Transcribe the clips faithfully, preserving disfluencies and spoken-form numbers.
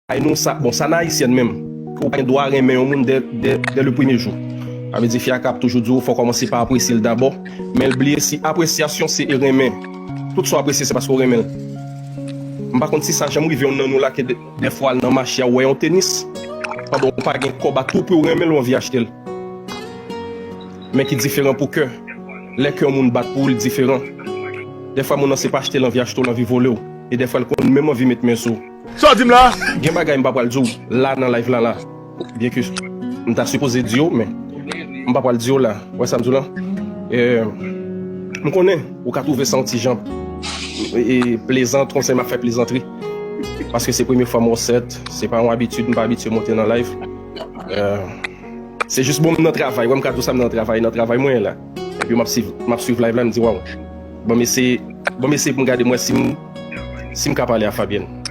bay nou sa, bon, sa nan ayisyèn menm. Ou pa gen dwa renmen yon moun dè, dè, dè le premye jou. Sa vle di fi a ka ap toujou di w fò w kòmanse pa apresye l dabò, men l bliye si apresyasyon se renmen. Tout sa w apresye se paske w renmen l. M pa konn si sa janm rive youn nan nou la ke dè, dèfwa al nan mache a ou wè yon tenis, pandan w pa gen kòb a tou pri w renmen l ou anvi achte l. Men ki diferan pou kè. Lè kè yon moun bat pou ou, li diferan. Dèfwa moun nan se pa achte l anvi achte w, l anvi vole w. E dèfwa l konn menm anvi met men sou ou. Sa w di m la? Gen bagay m pa pral di w la nan live la la. Byenke m ta sipoze di yo, men m pa pral di yo la. Ou wè sa m di w la? Eh, m konnen ou ka twouve sa yon ti jan e, plezant, konsa m ap fè plezantri. Paske se premye fwa m wè w sèt, se pa yon abitid, m pa abitye monte nan live. Eh, se jis bon m nan travay, wè m ka di w sa m nan travay, nan travay mwen la. Epi m ap swiv, m ap swiv live la, m di waw. Bon, m eseye, bon, m eseye pou m gade m wè si m, si m ka pale a Fabienne.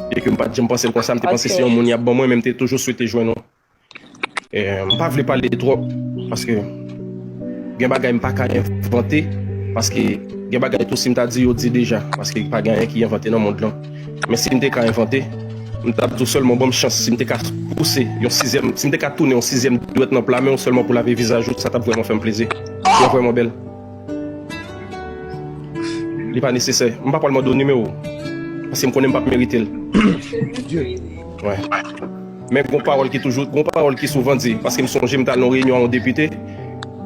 E ke m pa t janm panse l konsa, m te panse se yon moun y ap ban mwen, men m te toujou swete jwenn ou. Eh, m pa vle pale twòp, paske gen bagay m pa ka envante, paske gen bagay tou si m ta di yo di deja, paske pa gen anyen ki envante nan mond lan. Men si m te ka envante, m t ap di w sèlman ban m chans, si m te ka pouse yon sizyèm, si m te ka tounen yon sizyèm dwèt nan pla men w sèlman pou lave vizaj ou, sa t ap vrèman fè m plezi. Ou vrèman bèl. Li pa nesesè. M pa pral mande w nimewo w, paske m konnen m p ap merite l. Wè. Men gon pawòl ki toujou, gon pawòl ki souvan di, paske m sonje m t al nan yon reyinyon a yon depite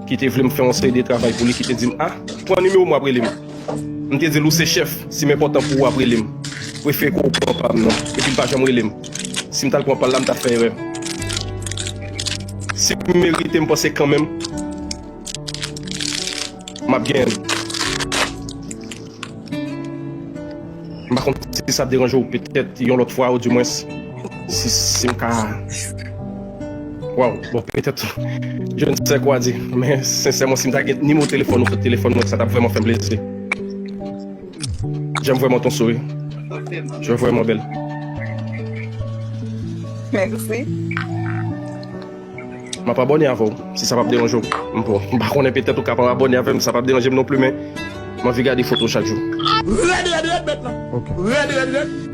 ki te vle m fè yon seri de travay pou li, ki te di m, a, pran nimewo m w ap rele m. M te di l ou se chèf, si m enpòtan pou ou w ap rele m. Prefere ke w pran pa m nan. Epi l pa janm rele m. Si m t al pran pa l la, m t ap fè erè. Si m merite, m panse kanmenm m ap genyen l. M pa konn si sa ap deranje w, petèt yon lòt fwa, ou dimwens, si, si m ka. Waw, bon, petèt, je ne sais quoi dire. Men, sensèman, si m ta gen nimewo telefòn ou sou telefòn mwen, sa t ap vrèman fè m plezi. J'aime vraiment ton sourire. Tu es vraiment belle. Merci. M ap abòne avè w, si sa p ap deranje w. M bon, m pa konnen, petèt ou ka pa abòne avè m, sa p ap deranje m non pli, men m anvi gade foto w chak jou. Rèd, rèd, rèd, bèt la. Ok. Rèd, rèd, rèd.